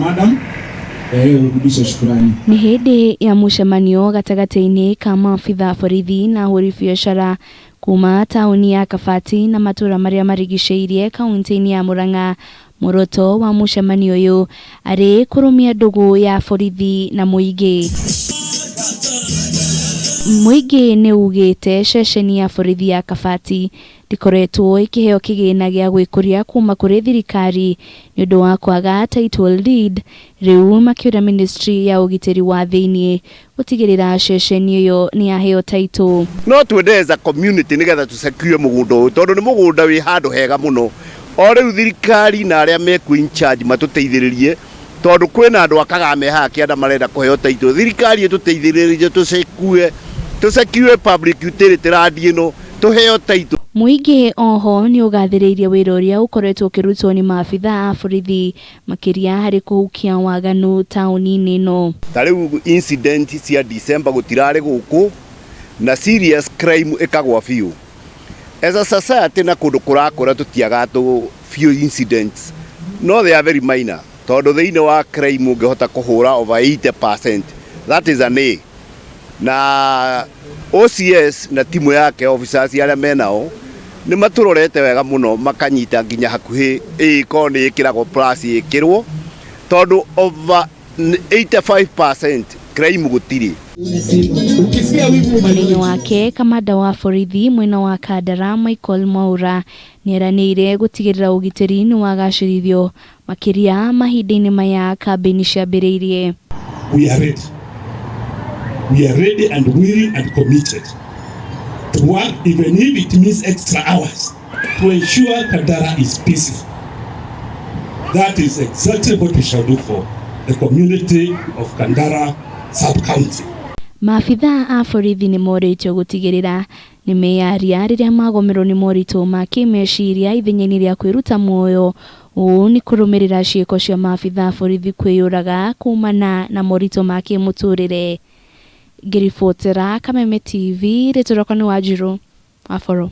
Madam, urudishe shukrani. Nĩ hĩndĩ ya mũcemanio gatagatĩ-inĩ ka maabitha a borithi na ahũri biacara kuma taũni ya Kabati na matũra marĩa marigicĩirie kaunti-inĩ ya Murang'a. Muoroto wa mũcemanio ũyũ arĩ kũrũmia ndũgũ ya borithi na mũingĩ. Mũingĩ nĩ ugĩte ceceni ya borithi ya Kabati ndĩkoretwo ĩkĩheo kĩgĩna gĩa gwĩkũria kuma kũrĩ thirikari nĩ ũndũ wa kwaga title deed, rĩu makĩũria ministry ya ũgitĩri wa thĩinĩ gũtigĩrĩra ceceni ĩyo nĩ yaheo title. No twende as a community nigetha tũsecure mũgũnda ũyũ, tondũ nĩ mũgũnda wĩ handũ hega mũno. O rĩu thirikari na arĩa mekuo in charge matũteithĩrĩrie, tondũ kwĩna andũ akaga me haha kĩanda marenda kũheo title. Thirikari ĩtũteithĩrĩrie tũsecure public utility land ĩno, tũheo title. Mũingĩ oho nĩ ũgathĩrĩirie wĩra ũrĩa ũkoretwo ũkĩrutwo nĩ maabitha a borithi, makĩria harĩ kũhukia waganu taũni-inĩ ĩno. Ta rĩu incident cia December gũtirarĩ gũkũ, na serious crime ĩkagwa biũ. As a society na kũndũ kũrakũra, tũtiagaga tũ few incidents, no they are very minor, tondũ thĩinĩ wa crime ũngĩhota kũhũra over 80%, that is an A. Na OCS na timu yake, officers arĩa menao, nĩ matũrorete wega mũno, makanyita nginya hakuhĩ ĩ korwo nĩ ĩkĩragwo plus ĩkĩrwo, tondũ over 85% crime gũtirĩ. Mwena wake, kamanda wa borithi mwena wa Kandara Michael Mwaura nĩeranĩire gũtigĩrĩra ũgitĩri nĩ wagacĩrithio, makĩria mahinda-inĩ maya kambĩini ciambĩrĩirie. We are ready. We are ready and willing and committed to work, even if it means extra hours, to ensure Kandara is peaceful. That is exactly what we shall do for the community of Kandara sub-county. Maabitha a borithi nĩ morĩtio gũtigĩrĩra nĩ meyaria rĩrĩa magomerwo nĩ moritũ ma kĩmeciria ithenya-inĩ rĩa kwĩruta muoyo. Ũũ nĩ kũrũmĩrĩra ciĩko cia maabitha a borithi kwĩyũraga kumana na moritũ ma kĩmũtũrĩre. Ngĩribotera Kameme TV, rĩtwa rĩakwa nĩ Wanjirũ Waboro.